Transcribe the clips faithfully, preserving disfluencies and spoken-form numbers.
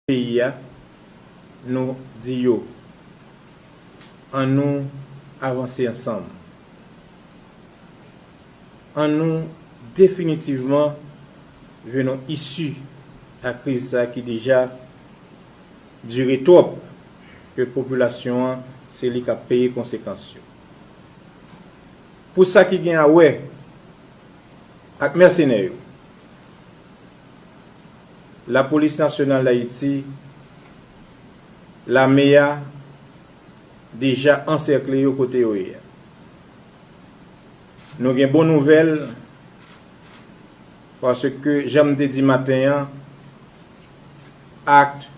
peyi a, nou di yo, annou avanse ansanm. Annou definitivman jwenn yon isi a kriz sa ki deja dire twòp, ke popilasyon an se li k ap peye konsekans yo. Pou sa ki gen a wè ak mèsenè yo, Lapolis Nasyonal Dayiti, lame a, deja ansèkle yo kote yo ye a. Nou gen bon nouvèl, paske, jan m te di maten an, ak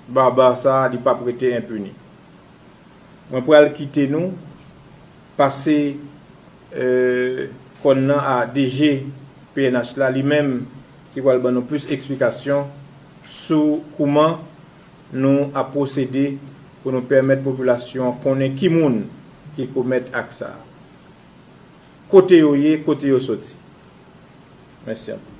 baba sa a, li p ap rete enpini. Mwen pral kite nou pase, e, kòn nan a D G P N H la, li menm ki pral ban nou plis eksplikasyon sou kouman nou ap pwosede pou nou pèmèt popilasyon an konnen ki moun ki komèt ak sa a, kote yo ye, kote yo soti. Mèsi anpil.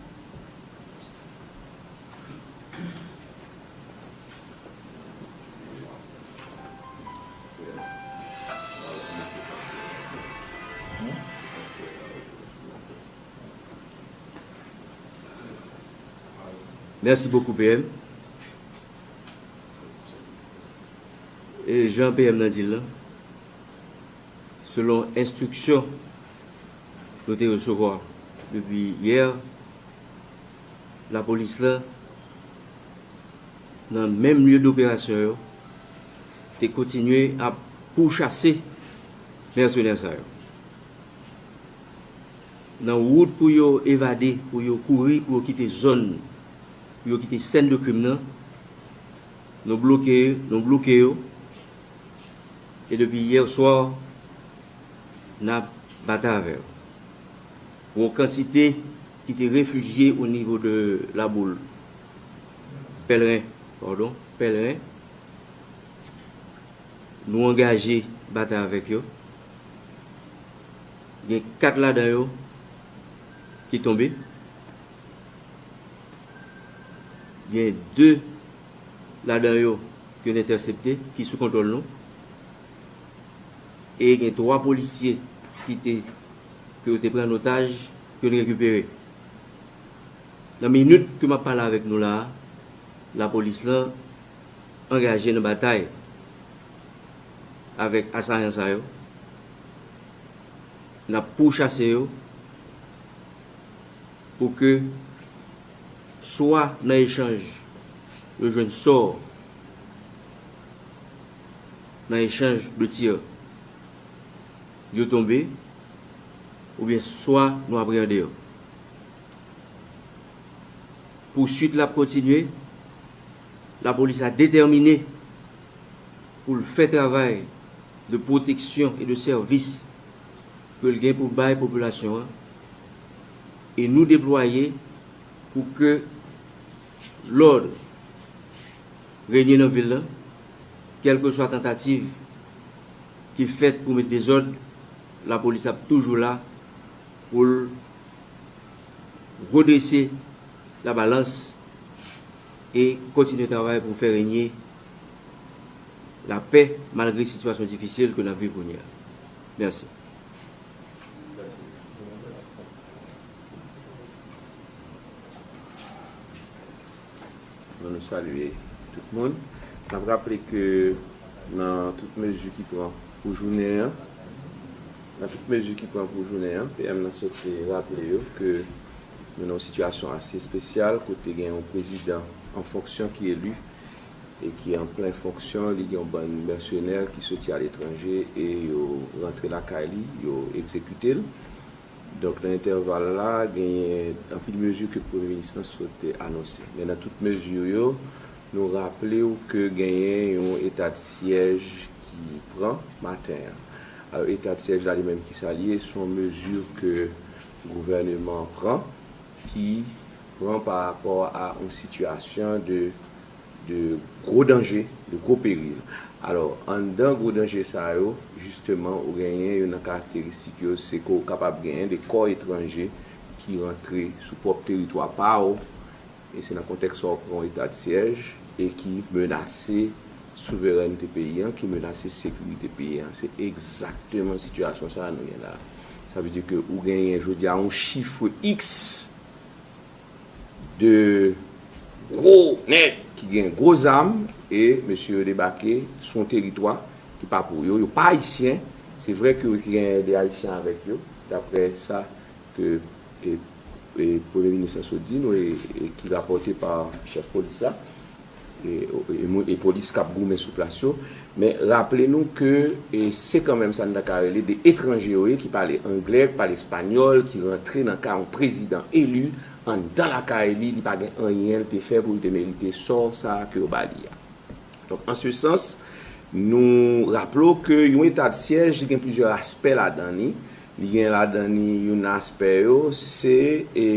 Mèsi bokou, P M. E jan P M nan di l lan, selon enstriksyon nou te resevwa depi yè, lapolis la, nan menm lye doperasyon yo, te kontinye ap pouchase mèsenè sa yo. Nan wout pou yo evade, pou yo kouri, pou yo kite zòn, pou yo kite sèn de krim nan, nou bloke, nou bloke yo. E depi yè swa, n ap batay avè yo. Yon kantite ki te refijye o nivo de Laboul, Pèlren, padon, Pèlren, nou angaje batay avèk yo. Gen kat ladan yo ki tonbe. Gen de ladan yo ke n entèsepte, ki sou kontwòl nou. E gen twa polisye ki te, ke yo te pran an otaj, ke n rekipere. Nan minit ke m ap pale avèk nou la a, lapolis lan angaje nan batay avèk asayan sa yo. N ap pouchase yo pou ke swa nan echanj yo jwenn sò nan echanj de tir, yo tonbe, oubyen swa nou apreyande yo. Pouswit la ap kontinye. Lapolis la detèmine pou l fè travay de pwoteksyon e de sèvis ke l gen pou bay popilasyon an. E nou deplwaye pou ke lòd renye nan vil lan, kèlkeswa tantativ ki fèt pou met dezòd, lapolis ap toujou la pou l redrese labalans e kontinye travay pou fè renye lapè malgre sitiyasyon difisil ke n ap viv kounye a. Mèsi. Bon, nou salye tout moun. N ap raple ke nan tout mezi ki pran pou jounen an, nan tout mezi ki pran pou jounen an, P M nan sot te raple yo ke nou nan yon sitiyasyon ase espesyal kote gen yon prezidan an fonksyon ki eli e ki an plen fonksyon, li gen yon bann mèsenè ki soti aletranje e yo rantre lakay li, yo egzekite l. Donk, nan entèval la, genyen anpil mezi ke Premye Minis lan sot anonse. Men nan tout mezi yo, nou raple w ke genyen yon eta de syèj ki pran maten an. Alò, eta de syèj la, li menm, ki sa l ye? Se yon mezi ke gouvèneman an pran, ki pran pa rapò a yon sitiyasyon de de gwo danje, de gwo peril. Alò, anndan gwo danje sa yo, jisteman, ou genyen youn nan karakteristik yo, se ke w kapab genyen de kò etranje ki rantre sou pwòp teritwa pa w, e se nan kontèks sa w pran yon eta de syèj, e ki menase souverènte peyi an, ki menase sekirite peyi an. Se egzakteman sitiyasyon sa a nou gen la. Sa vle di ke ou genyen jodi a yon chif X de gwo nèg ki gen gwo zam e mesye yo debake sou yon teritwa ki pa pou yo. Yo pa ayisyen. Se vre ke yo genyen de ayisyen avèk yo, daprè sa ke e, e, Premye Minis la sot di nou e, e ki rapòte pa chèf polis la e, e, e polis k ap goumen sou plas yo. Men raple nou ke e, se kanmenm sa n ta ka rele de etranje yo ye ki pale anglè, ki pale espanyòl, ki rantre nan ka yon prezidan eli anndan lakay li, li pa gen anyen l te fè pou l te merite sò sa a ke yo ba li a. Donk, an se sans, nou raple w ke yon eta de syèj, li gen plizyè aspè ladan li. Li gen ladan li youn nan aspè yo, se e,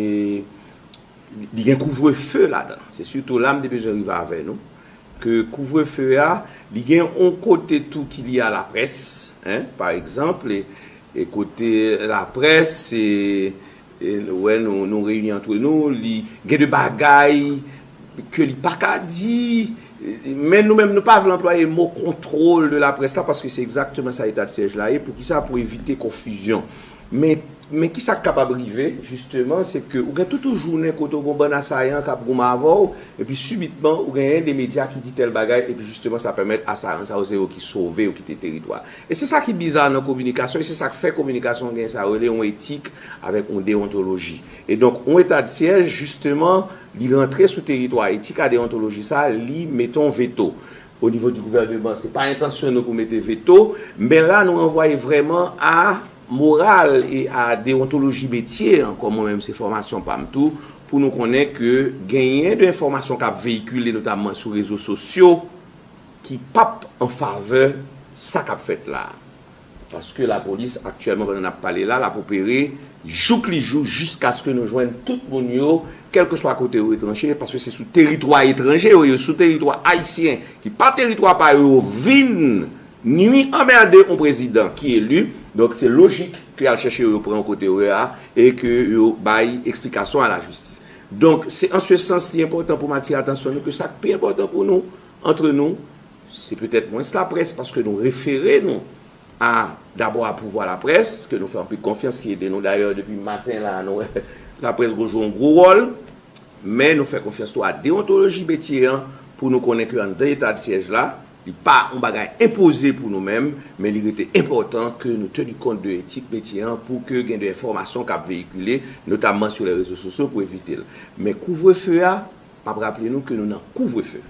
li gen kouvrefe ladan. Se sitou la m te bezwen rive avè nou. Ke kouvrefe a, li gen yon kote tou ki lye a laprès, en, pa egzanp, e, e kote laprès, e, e, wè, nou, nou reyini antre nou, li gen de bagay ke li pa ka di, men nou menm, nou pa vle anplwaye mo kontwòl de laprès la, paske se egzakteman sa eta de syèj la ye. Poukisa? Pou evite konfizyon. Men, men kisa k kapab rive, jisteman, se ke ou gen tout yon jounen kote ou gen yon bann asayan k ap goumen avè w, epi sibitman, ou genyen de medya ki di tèl bagay, epi jisteman, sa pèmèt asayan sa yo, se yo ki sove, yo kite teritwa. E se sa ki biza nan kominikasyon, e se sa k fè kominikasyon gen sa yo rele yon etik avèk yon deyontoloji. E donk, yon eta de syèj, jisteman, li rantre sou teritwa etik a deyontoloji sa, li mete yon veto. O nivo di gouvèneman, se pa entansyon nou pou mete veto, men la, nou ranvwaye vrèman a moral e a deyontoloji metye an, kòm mwen menm se fòmasyon pa m tou, pou nou konnen ke genyen de enfòmasyon k ap veyikile, notamman sou rezo sosyo, ki p ap an favè sa k ap fèt la. Paske lapolis, aktyèlman, pandan n ap pale la, l ap opere jouk li jou, jiskaske nou jwenn tout moun yo, kèlkeswa kote yo etranje, paske se sou teritwa etranje yo ye, sou teritwa ayisyen, ki pa teritwa pa yo, yo vin nwi, anmède yon prezidan ki eli. Donk, se lojik ke y al chèche yo, yo pran yo kote yo ye a, e ke yo bay eksplikasyon a lajistis. Donk, se an se sans li enpòtan pou m atire atansyon nou ke sa k pi enpòtan pou nou, antre nou, se petèt mwens laprès, paske nou refere nou a, dabò a pouvwa laprès, ke nou fè anpil konfyans, ki ede nou dayè depi maten la, nou wè laprès gwo jwe yon gwo wòl, men nou fè konfyans tou a deyontoloji metye an pou nou konnen ke anndan eta de syèj la, li pa yon bagay enpoze pou nou menm, men li rete enpòtan ke nou teni kont de etik metye an pou ke gen de enfòmasyon k ap veyikile, notamman sou lè rezo sosyo pou evite l. Men kouvrefe a, m ap raple nou ke nou nan kouvrefe.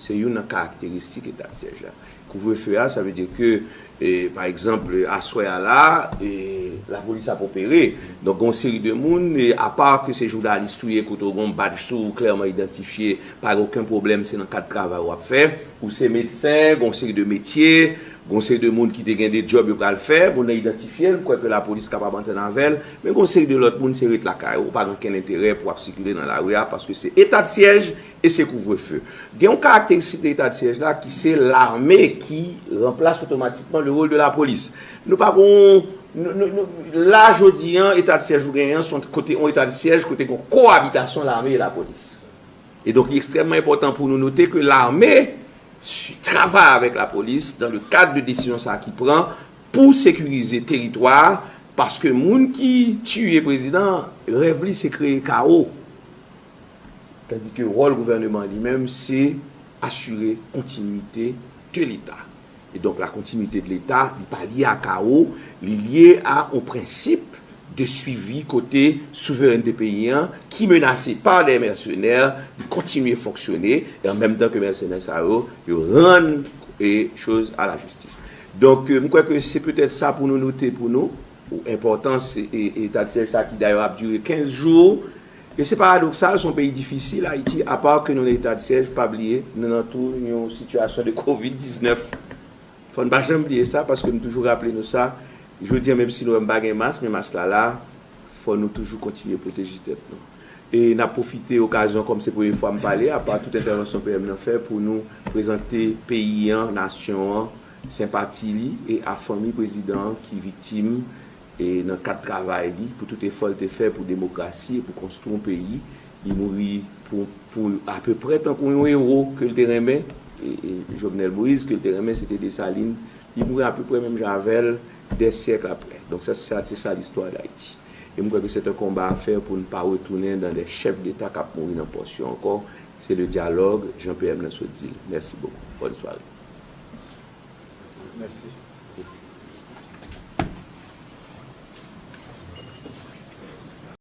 Se youn nan karakteristik eta de syèj la. Kouvrefe a, sa vle di ke, e, pa egzanp, aswè a la, e, lapolis ap opere. Donk, gon seri de moun, e, apa ke se jounalis ou ye, kote w gon badj sou ou, klèman idantifye, pa gen okenn pwoblèm, se nan kad travay w ap fè. Ou se medsen, gon seri de metye, gon seri de moun ki te gen de djòb yo pral fè, moun nan idantifye l, m kwè ke lapolis kapab antann avè l, men gon seri de lòt moun, se ret lakay ou, ou pa gen okenn enterè pou w ap sikile nan lari a, paske se eta de syèj, e se kouvrefe. Gen yon karakteristik de eta de syèj la ki se lame ki ranplase otomatikman le wòl de lapolis. Nou pa gon, nou, nou, nou, la jodi an, eta de syèj ou genyen, se yon kote, yon eta de syèj kote gen kowabitasyon lame e lapolis. E donk, li ekstrèmman enpòtan pou nou note ke lame si, travay avèk lapolis dans le cadre de desizyon sa ki pran pou sekirize teritwa a, paske moun ki tiye prezidan an, rèv li se kreye kawo. Tandis que rôle gouvernement li menm, se asire kontinite de Leta. E donk, la continuité de l'État, li pa lye a kawo, li lye a yon prensip de suivi kote souverènte peyi an, ki menase pa de mèsenè, li kontinye fonksyone, e an menm tan ke mèsenè sa yo, yo rann e choz a la jistis. Donk, euh, m kwè ke se petèt sa pou nou note pou nou, ou enpòtans e, e, eta de syèj sa ki dayè ap dire kenz jou, e se paradoksal, se yon peyi difisil, Ayiti, apa ke nou nan eta de syèj, pa bliye, nou nan tou yon sitiyasyon de kovid diznèf. Fò n pa janm bliye sa, paske m toujou raple nou sa. Jodi a, menm si nou wè m pa gen mas, men mas la la, fò nou toujou kontinye pwoteje tèt nou. E n ap pwofite okazyon, kòm se premye fwa m pale, apa tout entèvansyon P M nan fè, pou nou prezante peyi an, nasyon an, senpati li e a fanmi prezidan an ki viktim e nan kad travay li, pou tout efò l te fè pou demokrasi e pou konstwi yon peyi. Li mouri pou, pou apeprè tankou yon ewo ke l te renmen, e, e Jovenel Moïse, ke l te renmen, se te Desalin. Li mouri apeprè menm jan avè l, dè syèk aprè. Donk, sa, sa, se sa listwa Dayiti. E m kwè ke se yon konba a fè pou n pa retounen nan de chèf deta k ap mouri nan pòs yo ankò. Se le dyalòg, Jean P M nan sot di l. Mèsi bokou. Bòn sware. Mèsi.